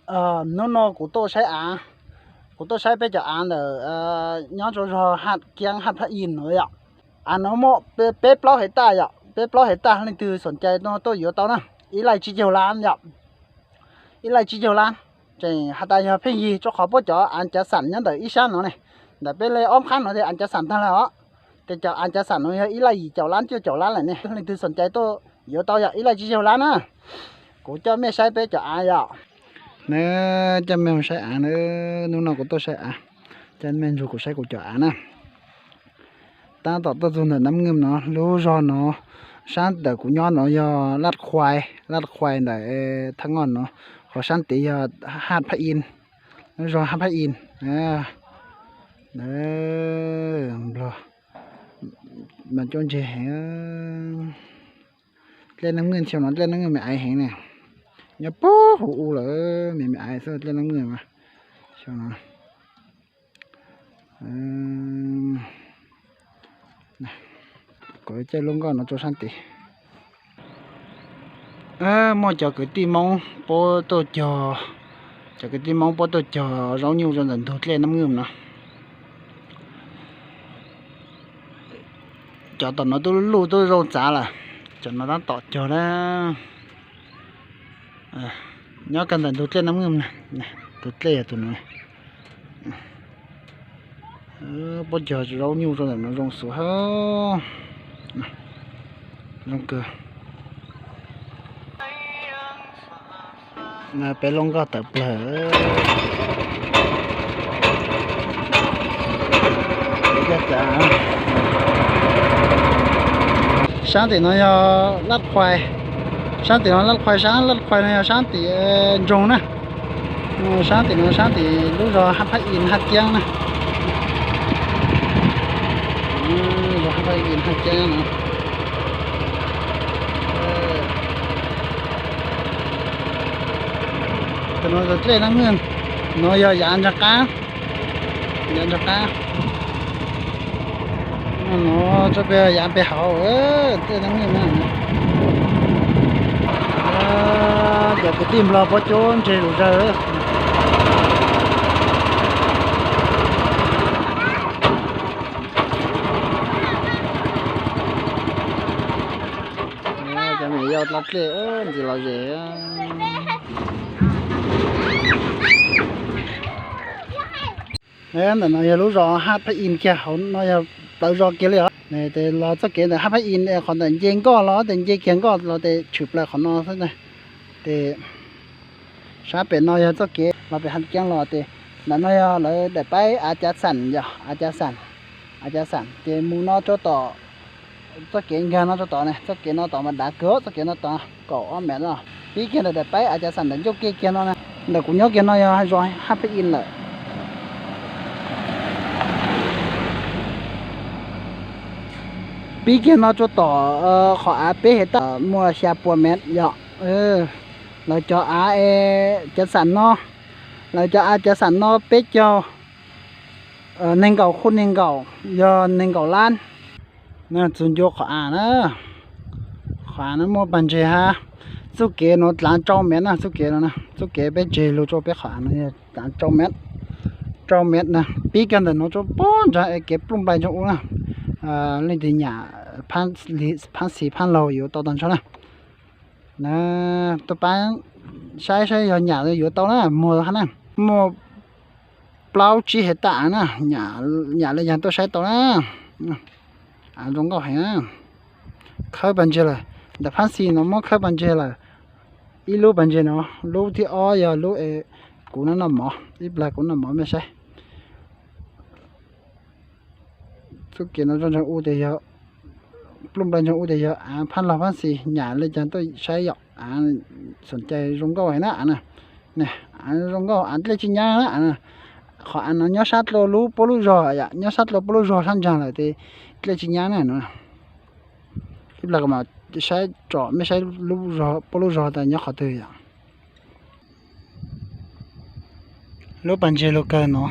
Hnub no kuv tuaj saib av, kuv tuaj saib peb cov av ntawm nyob rau zog Haj Kiab Haj Phaj Ib no yom. Av no muaj peb plaub hais taj yom, peb plaub hais taj, leej twg xoom cai no tuaj yuav tau na, ib laij tsib caug lab yom, ib laij tsib caug lab. Tseem has tas yog pheej yig rau qhov puab cov av cav xam nyob ntawm ib sab no ne, ntawm peb le ob qab no tes av cav xam tag lawm os. Tes cov av cav xam no yog ib laij yim caum lab cuaj caum lab lawm ne, leej twg xoom cai tuaj yuav tau yom, ib laij tsib caug lab na. Kuv coj mej saib peb cov av yom. Na, coj mej mus saib av na, hnub no kuv tuaj saib av, coj mej nrug kuv saib kuv cov av na. Tab tom tuaj txug ntawm Nab Nkeej no, lub zog no, sab ntawm kuv nyob no yog Laj Khuai, Laj Khuai ntawm Thaj Ngoj no, ho sab tid yog Haj Phaj Ib, lub zog Haj Phaj Ib. Nplog mas coob ntseg heev. Dlej Nab Nkeej xyoo no, dlej Nab Nkeej me aiv heev ne. Nyob puag huv u lawm, me me aiv xwb dlej Nab Nkeej xyoo no. Kuv caij lub nkoj no rau sab tid. Muaj cov kwv tij Moob puab tuaj cog, cov kwv tij Moob puab tuaj cog zaub nyuj rau ntawm ntug dlej Nab Nkeej no. Cov tom no tub luj tub zoo txav lawm, cov no tab tom cog na. Nyob kag ntawm ntug dlej Nab Nkeej, tus dlej yog tus no. Puab cog zaub nyuj rau ntawm no zoo xus hab, zoo kawg. Peb lub nkoj tawm plawg. Sab tim no yog Laj Khuai, sab tim no Laj Khuai, sab Laj Khuai no yog sab tim nroog na. Sab tim no sab tim lub zog Haj Phaj Ib Haj Kiab na. Zog Haj Phaj Ib Haj Kiab no. Tus no dlej Nab Nkeej, no yog yav ntsa qab, yav ntsa qab. No tso peg yav peg hauv, dlej Nab Nkeej na. Cov kwv tij Nplog puab coob ntseg lug zawg. Cov me yau dlej ntxiv los zem. Ntawm no yog lub zos Haj Phaj Ib kiag, hauv no yog plawv zos kiag li os. Tes los txoj kev ntawm Haj Phaj Ib, qhov ntawm nce nkoj los tes nce kiag nkoj los tes tshwm plaws qhov no xwb. Tes sab pem no yog txoj kev los pem Haj Kiab los tes, ntawm no yog lawv daim paib Av Cav Xam yom, Av Cav Xam, Av Cav Xam. Ces mus no rau tom txoj kev nkag no rau tod ne, txoj kev no tod mas dav kawg, txoj kev no tod kaum ob mev no. Pib kiag ntawm daim paib Av Cav Xam ntawm ncauj ke kiag no na, ntawm kuv nyob kiag no yog zos Haj Phaj Ib lawm. Pib kiag no rau tom qhov av peb hais taj muaj xya puas mev yom. Lawv cov Av Cav Xam no, lawv cov Av Cav Xam no peb caug, nees nkaum khu nees nkaum, yog nees nkaum lab. Txug ncua qhov av na, qhov av no muaj pas ntseg hab. Txuj kev no dlav rau mev na, txuj kev no, txuj kev peb tseg lug rau peb qhov av no yog dlav rau mev, rau mev na. Pib kiag ntawm no rau puag nrag es kev plooj nplai ntsoog ub na. Leej twg nyam phab xis phab laug yuav tau tag nrho na. Tuaj pab saib saib yog nyam yuav tau na, muag hab na. Muaj plaub tsib hais taj na, nyam le yag tuaj saib tau na. Av zoo nkauj heev na. Khawb pas ntseg lawm, ntawm phab xis no muab khawb pas ntseg lawm. Ib lub pas ntseg no, lub thib ob yog lub es kuv noj mov, ib plag kuv noj mov mej saib. Txuj kev no zoo ntsoog ub tes yog, plooj nplai ntsoog ub tes yog av phab laug phab xis, nyam le caag tuaj saib yom, av xoom cai zoo nkauj heev na av na. Av zoo nkauj, av dlej tsis nyab na av na. Qhov av no nyob sab dlua lub puab lub zog yom, nyob sab dlua puab lub zog sab ntsaag lawm tes dlej tsis nyab na no. Ib plag kuv mam saib tsom mej saib puab lub zog tas nyob qhov twg yom. Lub pas ntseg lug kawg no,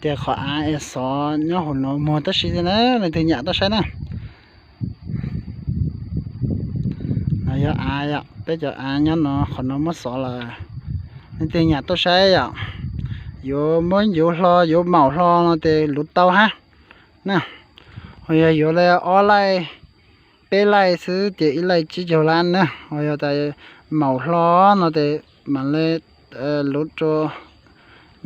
tes qhov av es xov nyob hauv no muag tab sis na, leej twg nyam tuaj saib na. No yog av yom, peb cov av nyob no, qhov no muab xov lawm. Leej twg nyam tuaj saib yom, yuav muab yuav hlo yuav maum hlo no ces luv tau hab na. Ho yog yuav li ob laij peb laij xwb ces ib laij tsib caug lab na. Ho yog tas maum hlo no ces mam li luv rua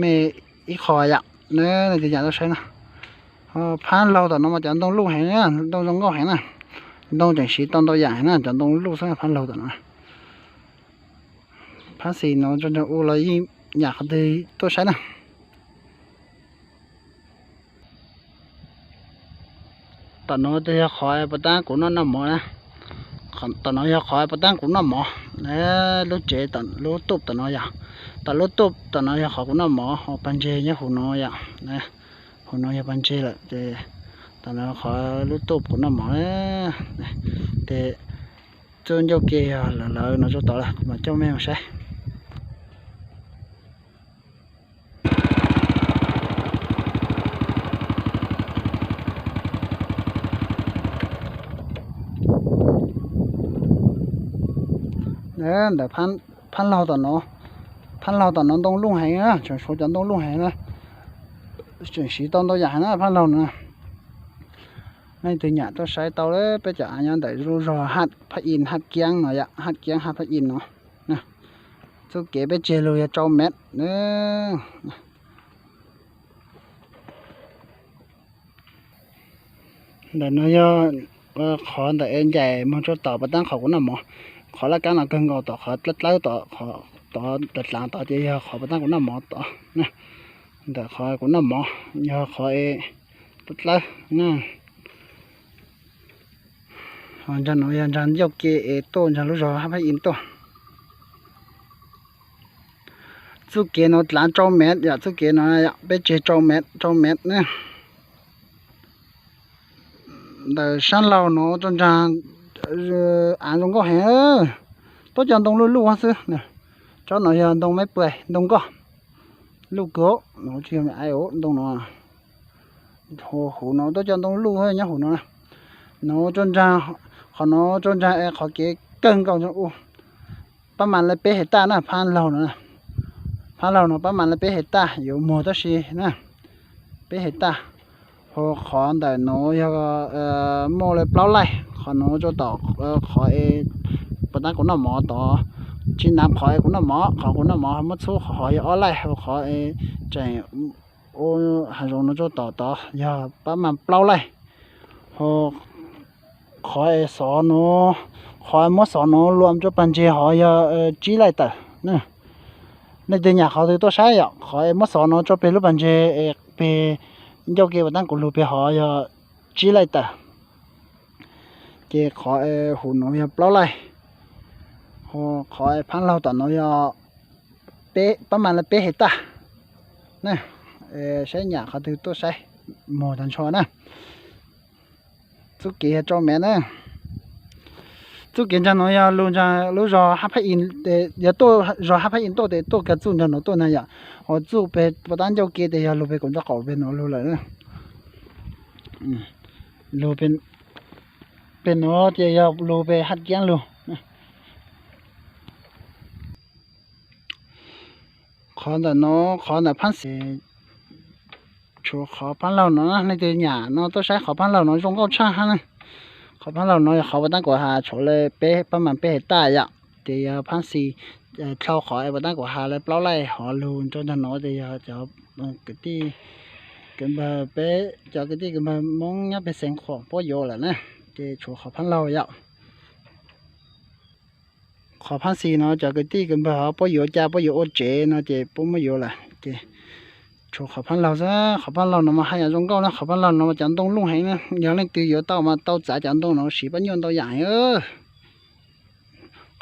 mej ib qho yom. Leej twg nyam tuaj saib na. Phab laug tom no mas cov ntoo luj heev, ntoo zoo nkauj heev na. Ntoo tseem siv tau ntau yam heev na, cov ntoo luj xwb phab laug tom no. Phab xis no tso ntsoog u los yeej nyam qhov twg tuaj saib na. Tom no tes yog qhov puas tab kuv noj noj mov na. Tom no yog qhov puas tab kuv noj mov. Lub tsev lub tuj tom no yog, tom lub tuj tom no yog qhov kuv noj mov, pag ntseg nyob huv no yom. Huv no yog pag ntseg lawm ces tom no qhov lub tuj kuv noj mov. Tes txuj ncauj ke yog lawv lawv no tsuj tod lawm, kuv mam coj mej mus saib. Ntawm phab laug tom no, phab laug tom no ntoo luj heev na, tseem suav cov ntoo luj heev na. Tseem siv tau ntau yam heev na phab laug no. Leej twg nyam tuaj saib tau, peb cov av nyob ntawm lub zog Haj Phaj In, Haj Kiab no yom, Haj Kiab Haj Phaj In no. Txuj kev peb tseg lug yog rau mev. Ntawm no yog qhov ntawm es ncaim moog rua tom puas tab qhov kuv noj mov. Qhov laj kab no kawg nkaus tom qhov dlawb dlawb tod, tod dlav dlav tod ces yog qhov puas tab kuv noj mov tod. Ntawm qhov kuv noj mov yog qhov es dlawb dlawb na. Ho nraag nuav yog nraag ncauj ke es tuaj nraag lub zog Haj Phaj In tuaj. Txuj kev nuav dlav rau mev yom, txuj kev nuav peb tseg rau mev, rau mev na. Ntawm sab laug nuav rua nraag, av zoo nkauj heev, tuab cov ntoo luj luj xwb. Tsob nuav yog ntoo meb pua, ntoo nkoj, luj kawg, nuav tsis yog me ais ntoo nuav. Huv nuav tuab cov ntoo luj nyob huv nuav na. Nuav rua nraag, qhov nuav rua nraag es qhov kev kawg nkaus u, pab mas le peb hais taj na, phab laug nuav. Phab laug nuav pab mas le peb hais taj, yuav muag tab sis na, peb hais taj. Ho qhov ntawm nuav yog muaj le plaub laij, qhov nuav rua tom qhov es puas tab kuv noj mov tod, tsis nav qhov es kuv noj mov, qhov kuv noj mov muab txhub qhov yog ob laij, ho qhov es tseem ua hav zoov nuav rua tom tod yog pab mas plaub laij. Ho qhov es xov nuav, qhov muab xov nuav luam rua pag ntseg hov yog tsib laij tawm. Leej twg nyam qhov twg tuaj saib yom, qhov es muab xov nuav rua peg lub pag ntseg es peg ncauj ke puas tab kuv lug peg hov yog tsib laij tawm. Ces qhov huv nuav yog plaub laij. Ho qhov phab laug tom nuav yog pab mas le peb hais taj. Saib nyam qhov twg tuaj saib, muag tag nrho na. Txuj kev yog rau mev na. Txuj kev nraag nuav yog lug nraag lub zog Haj Phaj In, yog tuaj zog Haj Phaj In tuaj tes tuaj kag txuj nraag nuav tuaj na yom. Ho txuj peg puas tab ncauj ke tes yog lug peg kuv nraub qaum peg nuav lug lawm na. Lug peg nuav ces yog lug peg Haj Kiab lug. Qhov ntawm nuav, qhov ntawm phab xis, tshuav qhov phab laug nuav, leej twg nyam no tuaj saib qhov phab laug nuav zoo nkauj tshaj hab na. Qhov phab laug nuav yog qhov puas tab kuv has tshuav le peb pab mas peb hais taj yom, ces yog phab xis dlhau qhov puas tab kuv has le plaub laij hov lug rua nraag nuav tes yog cov kwv tij kwv npawg peb, cov kwv tij kwv npawg Moob nyob peg Xeev Khuam puab yuav lawm na, ces tshuav qhov phab laug yom. Qhov phab xis no cov kwv tij kwv npawg hov puab yuav ca puab yuav ua tsev no ces puab muab yuav lawm ces tshuav qhov phab laug xwb. Qhov phab laug no mas haj yam zoo nkauj na, qhov phab laug no mas cov ntoo luj heev na, yog leej twg yuav tau mas tau txav cov ntoo no siv pab nyuaj ntau yam heev.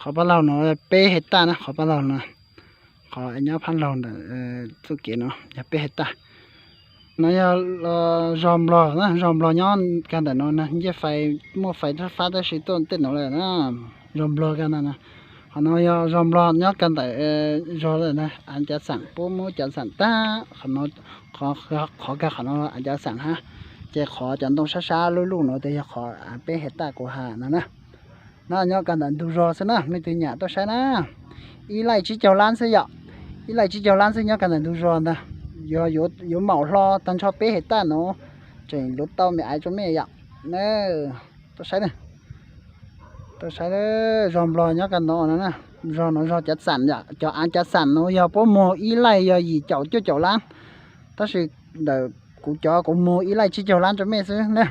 Qhov phab laug no peb hais taj na, qhov phab laug no, qhov nyob phab laug ntawm txuj kev no yog peb hais taj. No yog zog Nplog na, zog Nplog nyob kag ntawm no na, ncej fais muaj fais fab tab sis tuaj tej nuav lawm na, zog Nplog kag ntawm no. Qhov no yog zog Nplog nyob kag ntawm zog lawm na, av cav xeem puab muab cav xeem tag, qhov kag qhov no av cav xeem hab, ces qhov cov ntoo sab sab luj luj no tes yog qhov av peb hais taj kuv has no na. No nyob kag ntawm ntug zog xwb na, leej twg nyam tuaj saib na. Ib laij tsib caug lab xwb yom. Ib laij tsib caug lab xwb nyob kag ntawm ntug zog ntag. Yog yuav maum hlo tag nrho peb hais taj no tseem luv tau me aiv rau mej yom. Tuaj saib, tuaj saib, zog Nplog nyob kag no no. Zog no zog cav xam yom, cov av cav xam no yog puab muag ib laij yog yim caum cuaj caum lab, tab sis ntawm kuv cov kuv muag ib laij tsib caug lab rau mej xwb na.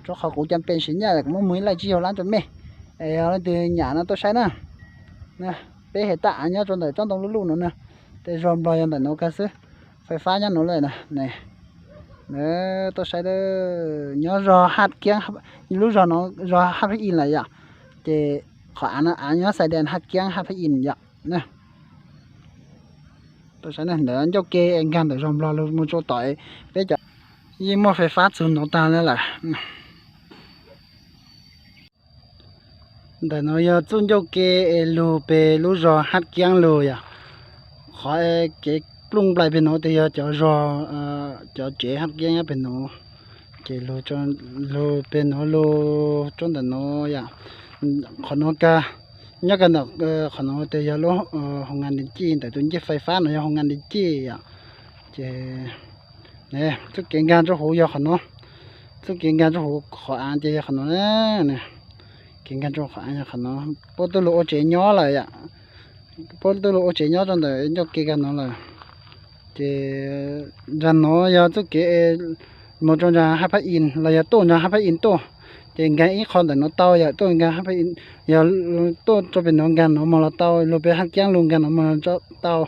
Rua qhov kuv cam pes siv nyaj kuv muab muag ib laij tsib caug lab rua mej. Es yog leej twg nyam no tuaj saib na. Peb hais taj av nyob rua ntawm tsob ntoo luj luj no na. Tej zog Nplog yog ntawm no kag xwb. Fais fab nyob no lawm na. Tuaj saib, nyob zog Haj Kiab, lub zog no zog Haj Pheej Im lawm yom. Ces qhov av no av nyob xais dee Haj Kiab Haj Pheej Im yom. Tuaj saib ntawm ncauj ke nkag ntawm zog Nplog lug mus rua tom peb cov, yeej muaj fais fab txug no tag lawm. Ntawm no yog txuj ncauj ke es lug peg lub zog Haj Kiab lug yom. Qhov kev plooj nplaim peg nuav tes yog cov zog, cov tsev Haj Kiab nyob peg nuav. Ces lug peg nuav lug rua ntawm nuav yom. Qhov nuav kag, nyob kag ntawm qhov nuav tes yog lub hoo nkas di cij, ntawm tus ncej fais fab no yog hoo nkas di cij yom. Ces txuj kev nkag rua huv yog qhov nuav, txuj kev nkag rua huv qhov av ces yog qhov nuav. Kev nkag rua qhov av yog qhov nuav, puab tub lug ua tsev nyob lawm yom. Puab tub lug ua tsev nyob rua ntawm ncauj ke kag nuav lawm. Ces nraag nuav yog txuj kev mus rua nraag Haj Phab Ib los yog tuaj nraag Haj Phab Ib tuaj. Ces nkag ib qho ntawm nuav tau yom, tuaj nkag Haj Phab Ib, yog tuaj rua peg nuav nkag nuav moog los tau, lug peg Haj Kiab lug nkag nuav moog los tau.